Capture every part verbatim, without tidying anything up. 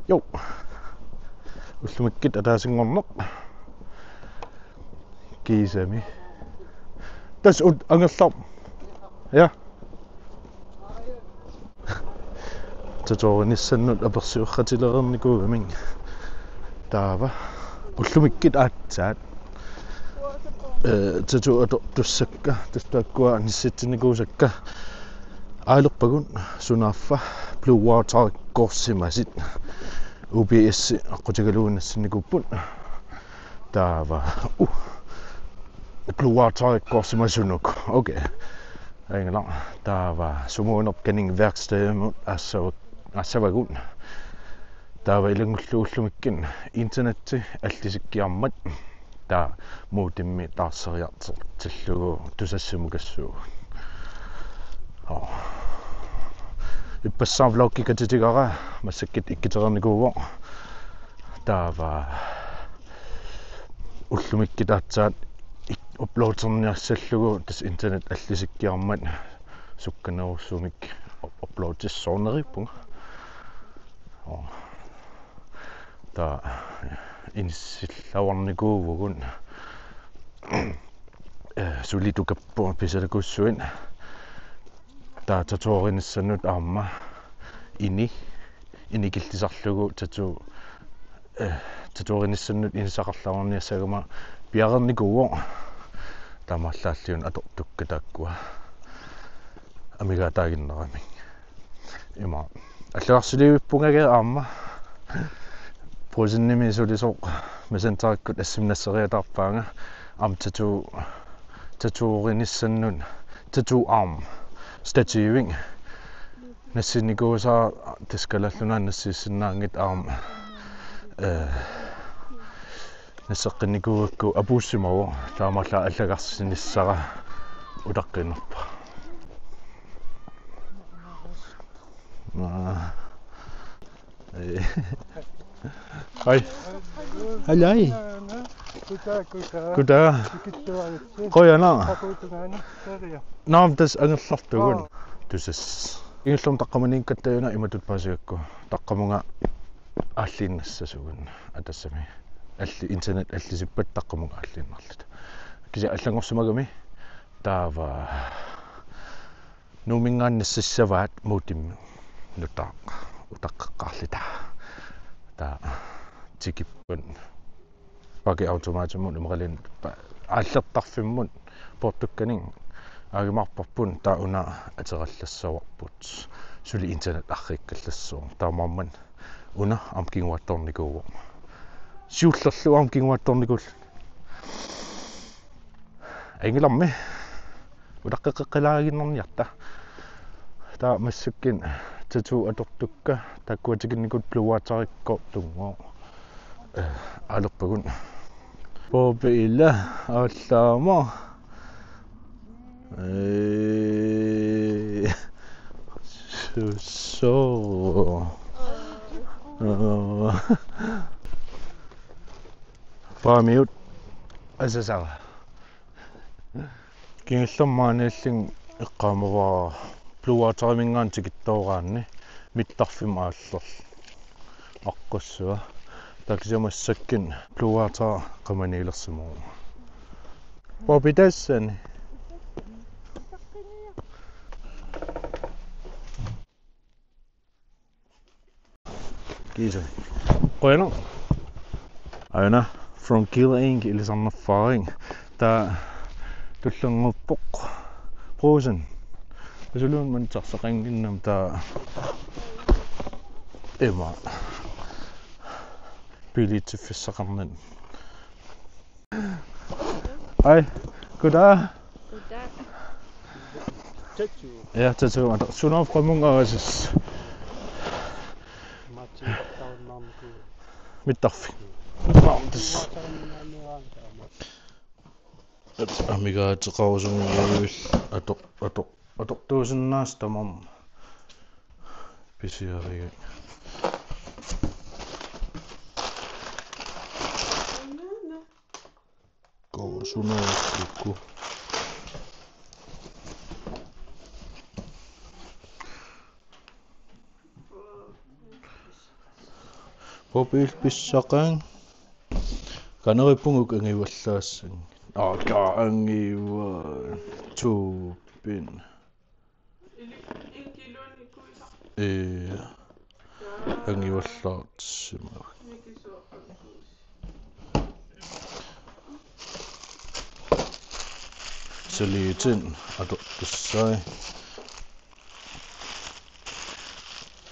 Jo. Ullumikkut ataasinngorneq. Kiisami. Tassa ut angerlarpoq. Ja. Tatorinissannut apersuerutilereernikuugami. Taava ullumikkut aatsaat. Eh, tattoo atortussakka, tassa taakkua nissitsinnikuusakka. Aalerpagut sunaaffa Blue Water-ikkoorsimasut. U P S aqqutigalugu nassinnikuupput. Taava. Uh. Blue Water-ikkoorsimasunut. Okay. Ajunngilaq. Taava sumuunerput kanning værkstedimut assava-, assavagut. Taava ilanngullugu ullumikkut internetti allisikkiarmat. Taava modemi taarseriartortillugu Tusassimukassaagut. Oo. Ippassaq vloggi katitigara massakkut ikkitereernikuuvoq. Taava ullumikkut aatsaat ik-, uploaderniassallugu tassa internet allisikkiarmat sukkanerusumik up-, uploadissoorneriuppunga. Oo. Taava inissillavarnikuuvugut. Eh, suli tukappoq pisalakuussuit. Taava tatorinissannut aamma ini, inikillisarlugu tattoo, eh, tatorinissannut inisaqarluarniassagama piareernikuuvoq. Taamaallaat alliunut atortukka taakkua. Amigaataaginnaramik. Ima. Allagarsilivippunga aamma. Brugsenimi sulisoq Messengerikkut S M S-eriataarpaanga. Aamma tattoo, tattoorinissannut, tattoo arm, stativik. Nassinnikuusaa tassa Kalaallit Nunaanni nassiussinnaanngitsoq aamma. Eh, nasseqqinnikuugakku apuussimavoq, taamaallaat allagarsinissara utaqqiinnarpara. Aa. Ee. Hej. Hej, hej. Kutaa, kutaa. Kutaa. Tikittuaritsi. Qujanaq. Takuutungaani. Seria. Naamik, tassa angerlartugut. Aa. Tusass. Kingullermik taqqamaniikkatta una imatut paasigakku. Taqqamunga aalliinnassasugut. Atassami. Alli-, internet allisippat taqqamunga aalliinnarluta. Kisianni allanngorsimagami. Taava. Nuumminngaanniit nassissavaat modemi nutaaq utaqqeqqaarluta. Taava tikippoq pakkeautomatimut imaluunniit pa-, aallertarfimmut poortukkanik aajumaarparput, taava una aterallassavarput. Suli internet arriikkallassaaq. Taamaammat una aamma kinguaattoornikuuvoq. Siullerlu aamma kinguaattoornikuulluni. Ajunngilaq. Utaqqeqqilaaginnarniarta. Taava massakkut tattoo atortukka, taakkua tikinnikut Blue Water-ikkoortunngooq. Eh, aalerpagut. Poopip ila aallaama. Ee, sussoo. Aa. Paamiut asasara. Kingullermik maaniillunga eqqaamavara Blue Wateriminngaanniit tikittooraanni mittarfimmut aallerlugu. Aqqussua. Taava kisianni massakkut Blue Water qamaniilersimavoq. Poopip tassani. Kiisa. Qujanaq. Aana from Killer Ink ilisarnerpaarput. Taava tullinnguuppoq Brugsen. Asuluun man tarsaqannginnam taava. Ima. Biilitsiffissaqarnani. Hej. Goddag. Goddag. Tattoo. Ja, tattoo. Sunaaffa qamunga aasiit? Martin Tavnarnku. Mittarfik. Martin. At amigaatitaarusumik ator-, ator-, atortuusinnaasat tamarmik pisiarigakku. Koosunoorukku. Mobilpissaqaanga. Kanerippugut angivallaassanngilaq. Aa, ka angiva. Tuupin. Ee. Angivallaartissimavara. Saliitit atortussai.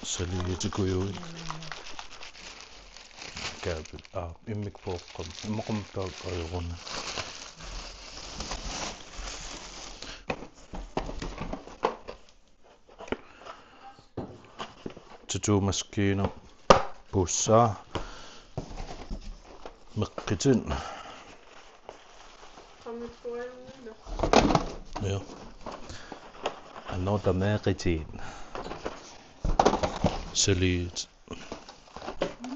Saliitit kujuit. Kabel. Aa, immikkut pooqqam. Immaqa taakku ajoruna. Tattoomaskiina puussaa. Meqqitit. Ja. Annoq tameeqitit. Saliit.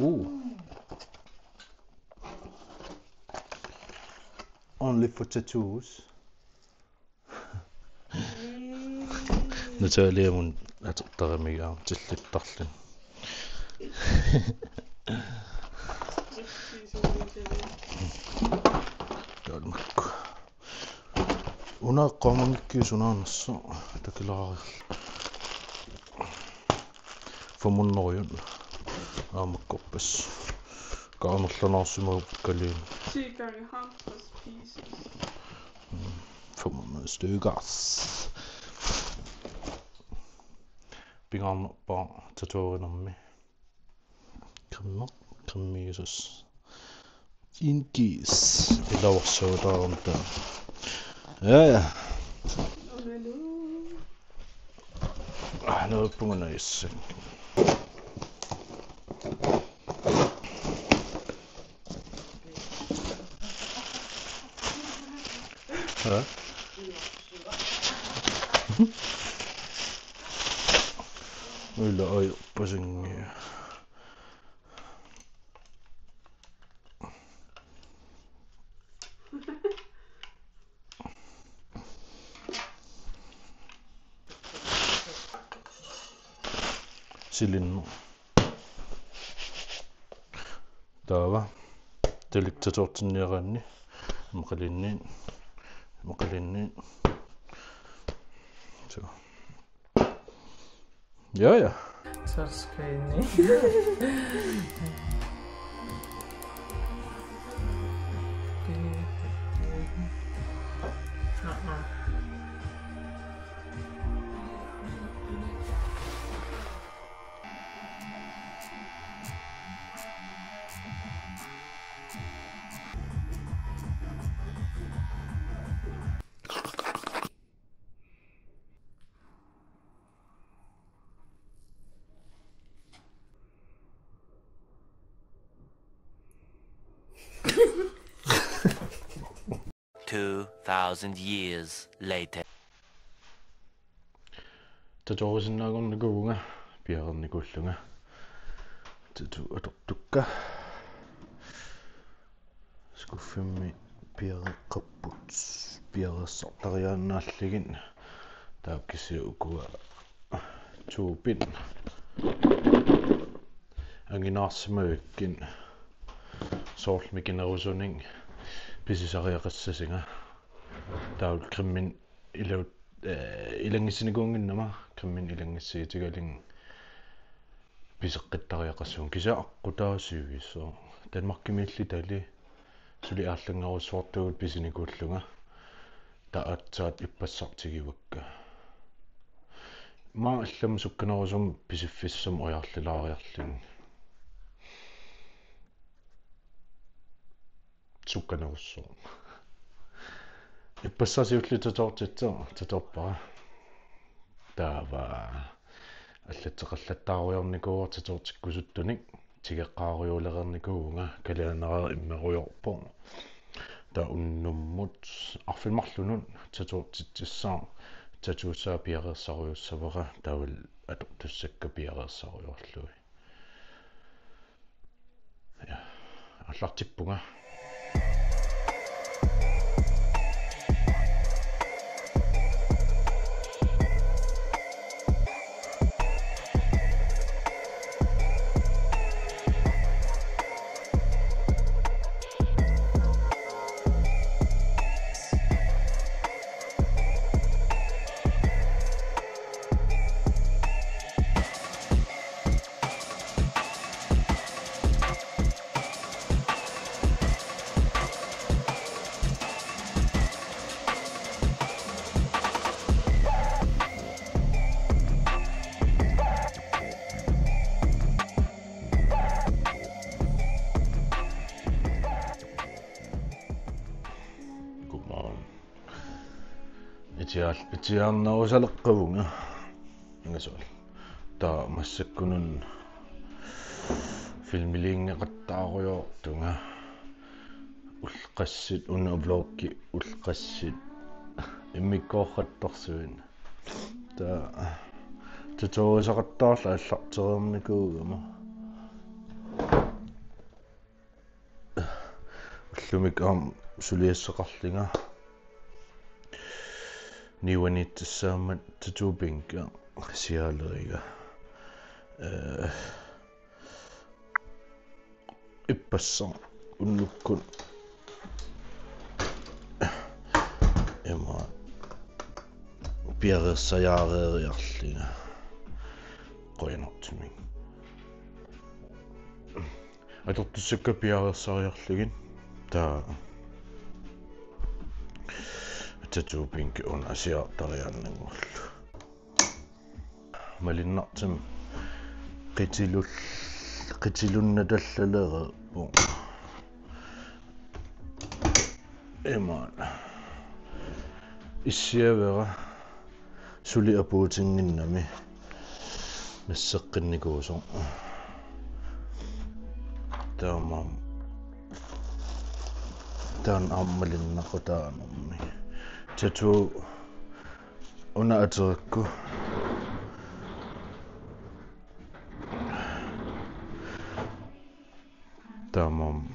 Uu. Only for tattoos. Nataliamut atortaramiuk aamma tillittarluni. Taamaakku. Una eqqaamanngikkiuk sunaannersoq takilaariarlu. Femhundrede. Aammakkorpas. Kaamerlanaarsimagukkaluunniit. Ti gange halvtreds pieces. Fem hundrede stykker. Pingaarnerpaaq tatoverinermi. Creme, cremiisus. Inkiis. Iluarsuutaarunta. Ja, ja. Aa, neriuppunga najassannik. Ja. Ila, oj, pasingi. Silinneq. Taava. Talik tatortinniaraanni. Maqalinni. Maqalinni. So. Ja, ja. Sunscreeni. Two thousand years later. Tattoosinnaanngornikuuvunga, piareernikuullunga. Tattoo atortukka. Skuffimmi piareeqqapput, piareersartariaannaallugit. Taava kisianni ukua tuupit anginaarsimavikkit soorlu mikinerusunik pisisariaqassasunga. Taava crememik ilu-, eh, ilanngussinikuunnginnama, crememik ilanngussutigalugu piseqqittariaqassaanga. Kisianni aqqutaasivisoq. Danmarkimiillutali suli aallanngorujussuartugut pisinikuullunga. Taava aatsaat ippassartigivakka. Maani allamik sukkanerusumik pisiffissamik ujarlilaariarlunga. Sukkanerusumik. Ippassaq siulleq tattooritsi, tattooppara. Taava allatseqallattaarujoornikuuara tattoortikkusuttunik, tikeqqaarujuulereernikuuvunga, kalendereerneq immerujoorpoq. Taava unnummut arfineq-marlunut tattoortitsissaaq, tattoosaa piareersarujuussavara, taavalu atortussakka piareersarujoorlugit. Ja, aallartippunga. Ial-, itiaarnerusaleqqavunga. Ingasoq. Taava massakkununa filmiliinngeqattaarujoortunga. Ullut qassit, una vloggi ullut qassit. Immikkoortorsuit. Taava tatoverisaqattaarluta aallartereernikuugama. Ullumi aamma suliassaqarlunga. Niuaniittussaammat tatupinka siaaleriga. Eh, ippassaq unnukkut. Ima piareersariareeriarlunga. Qujanartumik. Atortussakka piareersariarlugit. Taava tatupinka una asiartariaannanngorlugu. Malunnartumik qitilul-, qitilunnatallalereerpoq. Imaat. Issiavera suli apuutinnginnami nasseqqinnikuusoq. Taamaammat taanna aamma malunnaqutaanermi. Tattoo una aterakku. Taamaammat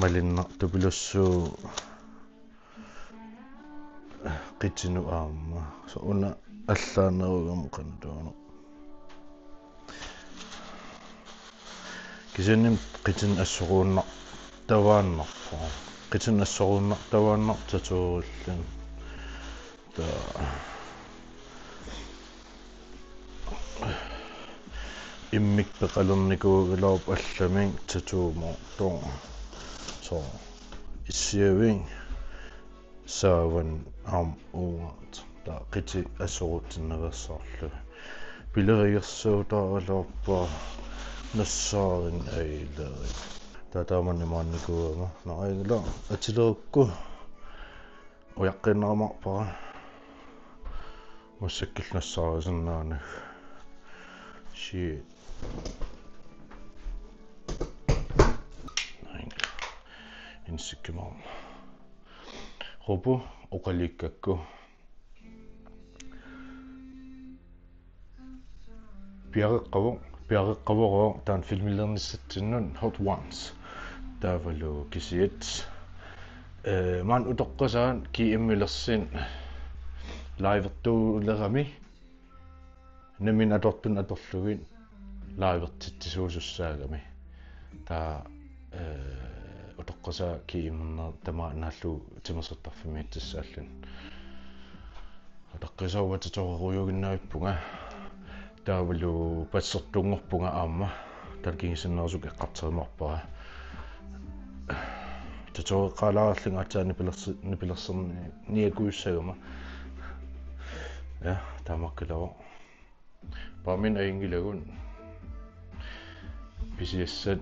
malunnartupilussuuvoq qitinut aamma. Soorlu una allaanerugama qanoq. Kisianni qitinik assoruunnartavaannarpoq. Qitinik assoruunnartavaannarpoq tattoorulluni. Taava immikkut peqalernikuugaluarpoq allamik tattoomoortoq. Soorlu issiavik saavanni aamma uunga. Taava qitit assoruutsinnaveersaarlugit. Pilerigersuutaaraluarpara nassaarineq ajulerit. Taava taamani maannikuugama. Naa, ilaa atilerukku. Ujaqqinnarumaarpara. Massakkut nassaarisinnaanagu. Shit. Insikkimaaruma. Qupu oqaliikkakku. Piareeqqavoq, piareeqqavoq taanna filmiliornissatsinnut Hot Ones. Taavalu kisiat. Eh, maanna utoqqasaat G M-ilersi livertuulerami. Nammineq atortunik atorlugit livertitsisuusussaagami. Taava, eh, utoqqasaat G M-erneq tamaat naallugu timersortarfimmiitsissaalluni. Utaqqisaavat tatorerujuuginnavippunga. Taavalu passertunngorpunga aamma. Taava kingusinnerusukkut eqqartorumaarpara. Tatoreqqaalaarlunga aatsaat nipilersi-, nipilersorniakujussagama. Ja, taamaakkaluarpoq. Paaminik ajunngilagut. Pisiassat,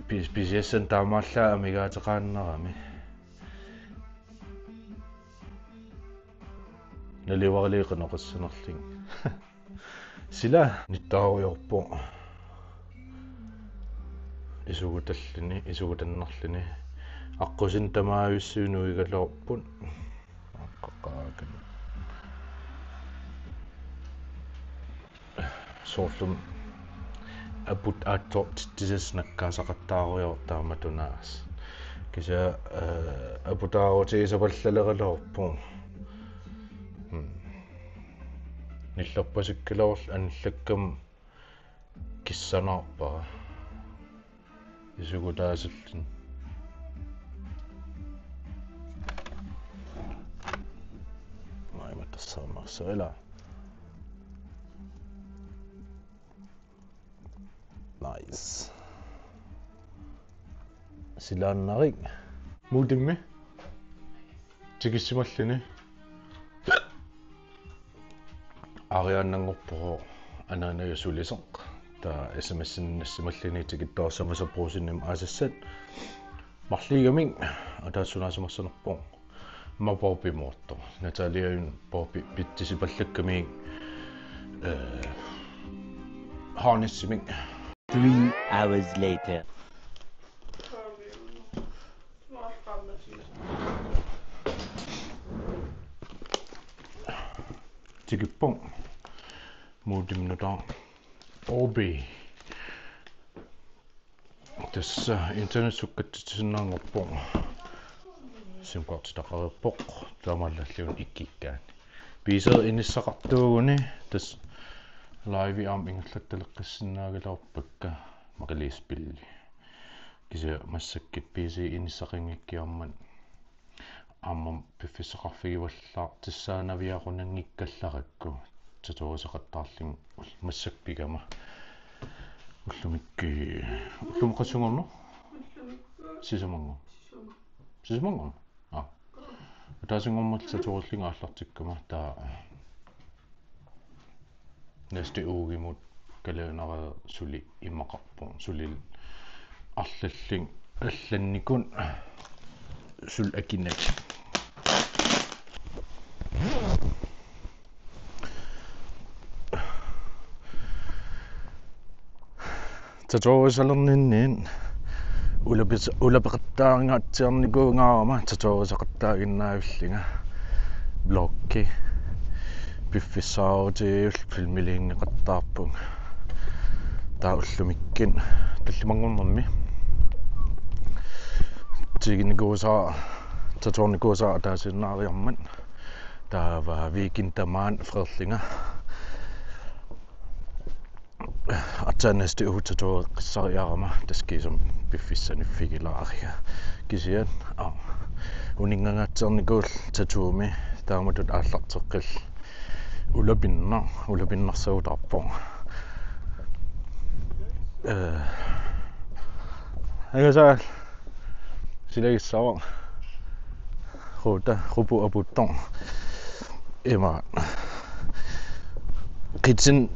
pis-, pisiassat taamaallaat amigaateqaannarami. Nalivaraliiqi noqissanerlin. Sila nittaarujoorpoq. Isugutalluni, isugutannarluni. Aqqusineq tamaavissui nuigaluarput. Aqqaqaakan. Soorlumi aput aatsoortitsisoq nakkaasaqattaarujoortoq taamatunaas. Kisianni, eh, aputaarutigisapallaleraluarpoq. Hmm. Nillerpasukkaluarluni anillakkamik kissanaarpara. Isugutaasilluni. Maima tassaammarsarila. Nice. Silaannarik. Muutimi. Tikissimalluni. Aariaannanngorpoq anaanaga sulisoq. Taava S M S-inik nassimalluni tikittoorsimasoq Brugsenimi aasassat. Marluugamik ataatsip sunaasimassanerpoq. Aamma Bobby moortoq. Natalialu Bobby pitsisipallakkami, eh, harnessimik. Three hours later. Tikippoq. Modemip nutaaq. Bobby. Tassa internet sukkatsitsisinnaanngorpoq. SIM-kortitaqareerpoq. Taamaalilluni ikkikkaanni. PC inissaqartuuguni tassa live aamma ingerlattaleqqissinnaagaluarpakka maqaliispilli. Kisianni massakkut PC inissaqanngikkiarmat aamma piffissaqarfigivallaartissaanaviarunanngikkallarakku tatorisaqattaarlunga ul-, massakkut pigama. Ullumikkut, ullumikkut qassinngorneq? Sisamanngorneq. Sisamanngorneq? Aa. Ataasinngormat tatorillunga aallartikkama taava Næste Ugimut kalenderit suli immaqarpoq, suli arlallit allannikut suli akinat. Tatorisalerninni ulapis-, ulapeqattaarngaatsiarnikuugaarama tatorisaqattaaginnaavillunga. Vloggi piffissaarutigillu filmiliinngeqattaarpunga. Taava ullumikkut tallimanngornermi tikinikuusara, tatornikuusara ataasiinnaariarmat. Taava weekend tamaani freerlunga. Aatsaat næste uge tatoreqqissariarama tassa kiisami piffissaq niffigilaariga. Kisianni, aa, uninngangaatsiarnikuullugu tatoomi taamatut aallarteqqillugu ulapinnaq, ulapinnarsaataarpoq. Eh, angasaal. Silagissaaq. Ruuta, rupu aputtoq. Ima. Qitsin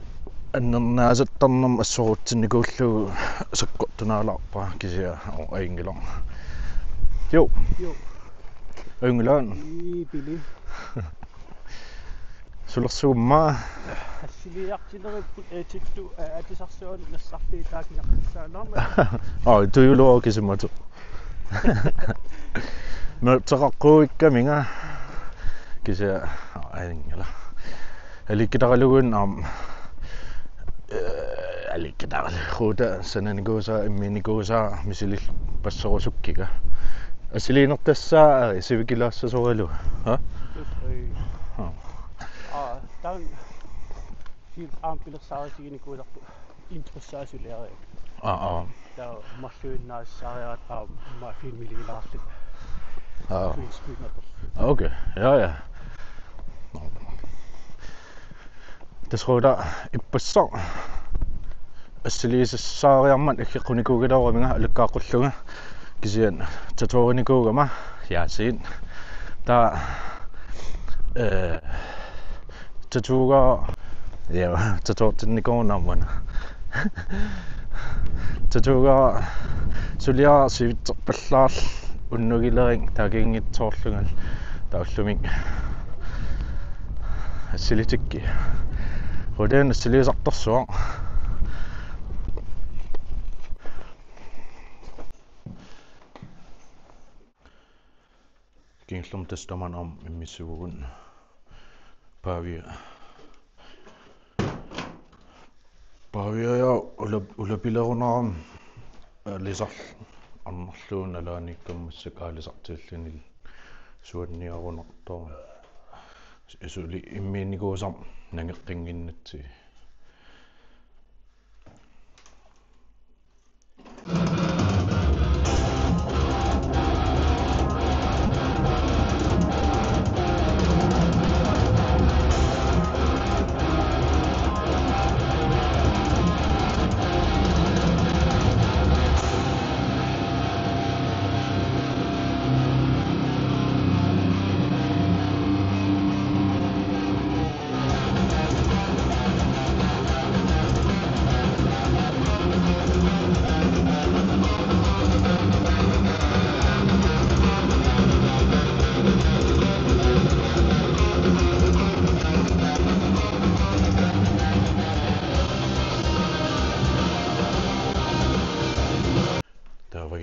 annernaasattarnermut assorutsinnikuullugu sakkortunaalaarpara kisianni, oo, ajunngilaq. Jo. Jo. Ajunngilaq. Ii, pili. Sulersuumma. Assiliartileripput, eh, tittu, eh, atisarsuarnik nassarliit taakkineqassaanarmat. Aa, tujuluarukisimasoq. Møtseqaqquuikkaminga. Kisianni, aa, ajunngilaq. Aliikkutaralugu aamma. Eh, aliikkutaralugu. Ruuta sananikuusara, immiunnikuusara, misilillu passorusukkiga. Assiliinertassaa, eh, sivikilaassasoralugu. Ha? Ui. Ha. Aa, taanna film aamma pilersaarutiginikuusarput interessaa suliariga. Aa, aa. Taava marluinnaassaariaat aamma filmiliilaarlugit. Aa. Green screen atorlugu. Okay, ja, ja. Tassa Ruuta ippassaq assiliisassaariarmat aggeqqunikuugaluaraminga alakkaaqqullunga kisianni tatorinikuugama Yasin. Taava, eh, tatuuga, ja, tatortinnikuunnarmana. Tatuuga suliaq sivitserpallaarlunga unnugilerin takuginngitsoorlunga taava ullumi assilitikka. Qudan assiliisartorsuaq. Kingullermik tassa tamaani aamma immiussaagut. Pavia. Pavia ja ulap-, ulapilerunarami, eh, lisarlu arnarluunniit alaaniikkammassuk aalisartilluni suanniarunartoq. Suli immiunnikuusarmik nangeqqinnginnatsigu.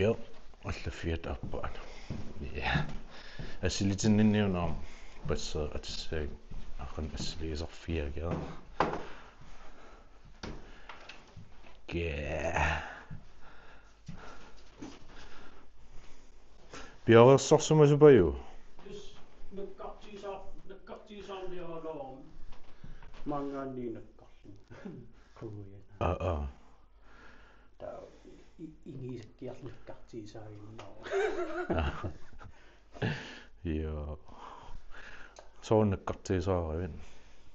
Jo, allaffiata aappaa. Ja. Assilitinninniuna basseeqatissaag aqqan assiliisarfiagaa. Ja. Piareersarsimasupajuk? Yes, nakkartigisaa-, nakkartigisaarniaraluarami. Maanngaanniit nakkarluni. Quujana. Aa, aa. Taava i-, ingisakkiarluni nakkartigisaaginnarlugu. Joo. Soorlu nakkartigisaaravit?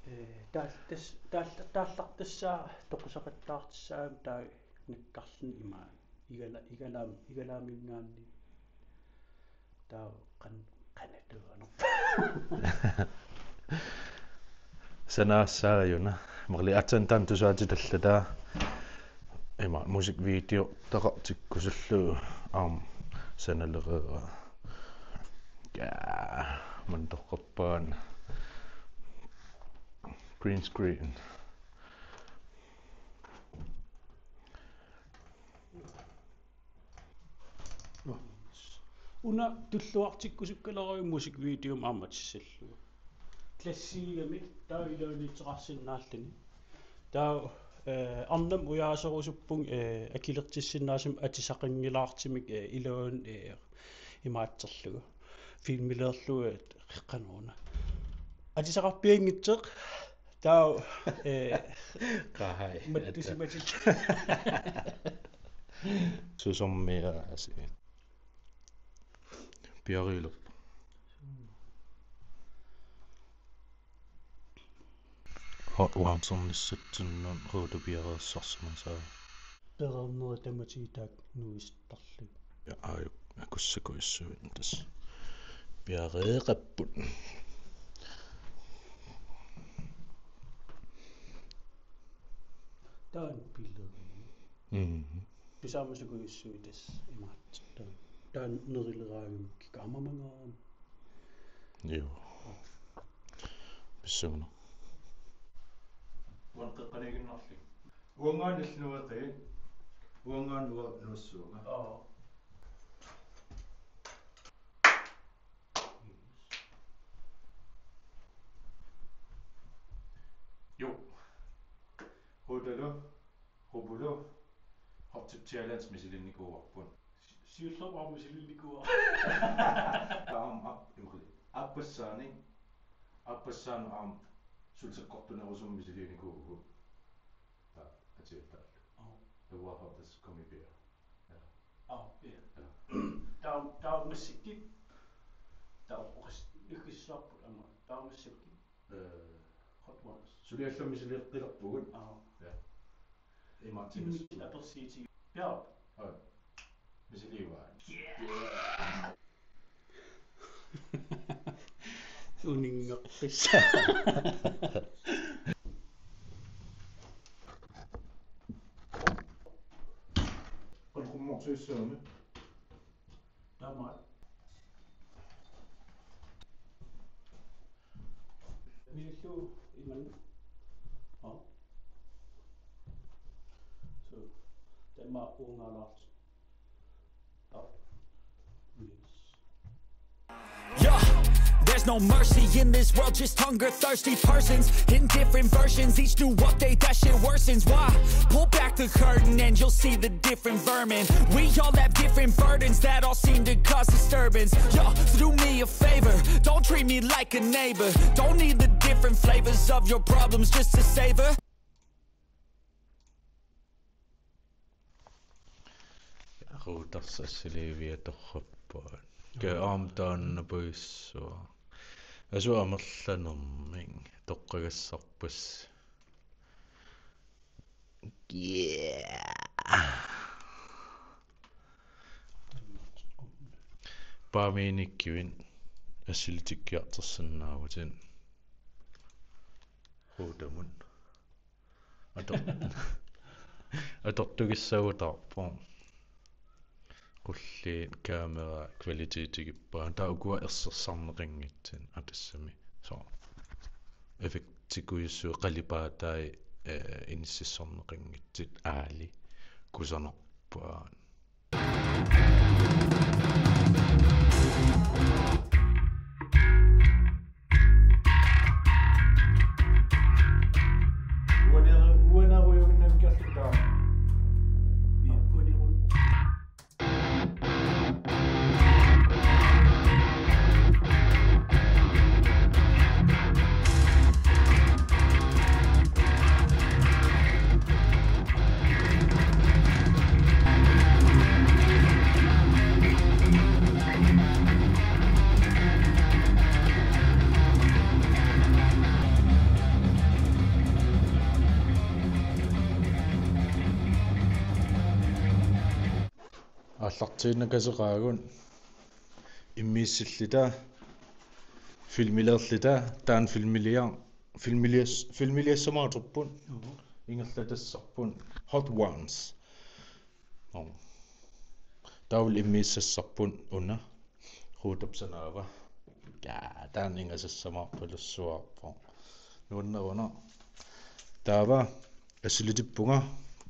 Ee, taal-, tas-, taal-, taallartassaa toqusaqattaartissaagami taava nakkarluni ima. Igala-, igalaam-, igalaaminngaanniit. Taava qan-, qanatuuganeq. Sanaassaajuuna. Marluk aatsaat taanna tusaatitalluta. Ima musikvideoteqartikkusullugu aamma sanalereeraa. Ja, maanna toqqarpaat. Green screen. Una tulluartikkusukkaluaruit musikvideomi aamma atissallugu. Klassiigamik taava iluaniittoqarsinnaalluni. Taava, eh, arnamut ujaaserusuppunga, eh, akilertissinnaasumik atisaqanngilaartumik, eh, iluani, eh, imaatserlugu. Filmiliorlugu, eh, qeqqanooruna. Atisaqarpianngitsoq. Taava, eh, Qahai. Mattusimatik. Susummiaasiit. Piariilerpoq. Ho-, uansernissatsinnut Ruuta piareersarsimasaa. Pereernerit tamatigut taakku nuisittarlugit. Ja, aajuku akussakujussuit tassa. Piareeqapput. Taanna pileri. Mhm. Pisaamasukujussuit tassa imaattoq. Taanna, taanna nerileraangama kikaamangaarami. Joo. Pissanganaq. Uanga qeqqaniiginnarlunga. Uanngaanniillu nueqi. Uanngaanniit uanga nuussuunga. Aa. Jo. Ruutalu, Rupulu, Hot Tip Challenge misilinnikuuarput. Si-, siullerpaaq misilinnikuuarput. Aamma aap-, imaluunniit. Aappassaanik, aappassaanik aamma sulisakkortunerusumik misilinnikuuvugut. Taava, atiattaallu. Aa. Taava Hot Tip Challenge. Ja. Aa, ja. Ja. Taava, taava massakkut. Taava oqas-, nukissiorput aamma. Taava massakkut. Eh, Hot Ones. Suliallami suliaqqilerpugut. Aa. Ja. Imaattumik. Immikkut apersiiti. Ja. Aa. Misiliuaat. Yeah. Uninngaqqissaaq. Qanoq qummuarsuissaami? Taamaat. Misillu iman. Aa. So, taama uungaalaartoq. Aa. Yes. Yeah, there's no mercy in this world, just hunger thirsty persons in different versions. Each new update, that shit worsens. Why? Pull back the curtain and you'll see the different vermin. We all have different burdens that all seem to cause disturbance. Yo, so do me a favor, don't treat me like a neighbor. Don't need the different flavors of your problems just to savor. Ruuta assiliiviat torrappaat. Ka aamma taanna puissuaq. Asuli amerlanermik toqqagassarpassi. Yeah. Paamiinikkuit assilitikkiartorsinnaavutit. Ruutamut. Ator-, atortugissaguttaarpoq. Qulliit kamera kvalitetitigippaa. Taava ukua ersersarneqanngitsut atassami. So. Effektikujussuit qalipaatai, eh, inississorneqanngitsut aali kusanarpaat. Aallartiinnakaseqaagut immiussilluta, filmiliorluta, taanna filmiliar-, filmilias-, filmiliassamaartorput, ingerlatassarput, Hot Ones. Nå. Taavalu immiussassarput una. Ruutap sanaava. Ja, taanna ingasassamaarpalussuarpoq. Nuanneruna. Taava assilitippunga,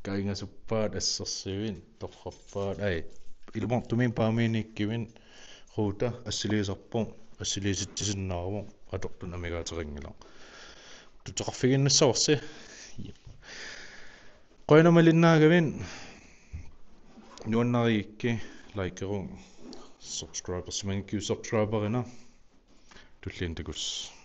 kaingasappaat assersuut, torrappaat, ai, ilumoortumik paamiuniikkivit, Ruuta assiliisarpoq, assiliisitsisinnaavoq, atortut amigaateqanngilaq. Tuttoqarfigiinnassavarsi. Qujanaq malinnaagavit, nuannarigukku, likeruk, subscribersimanngikkuit subscriberina, tulliani takuss.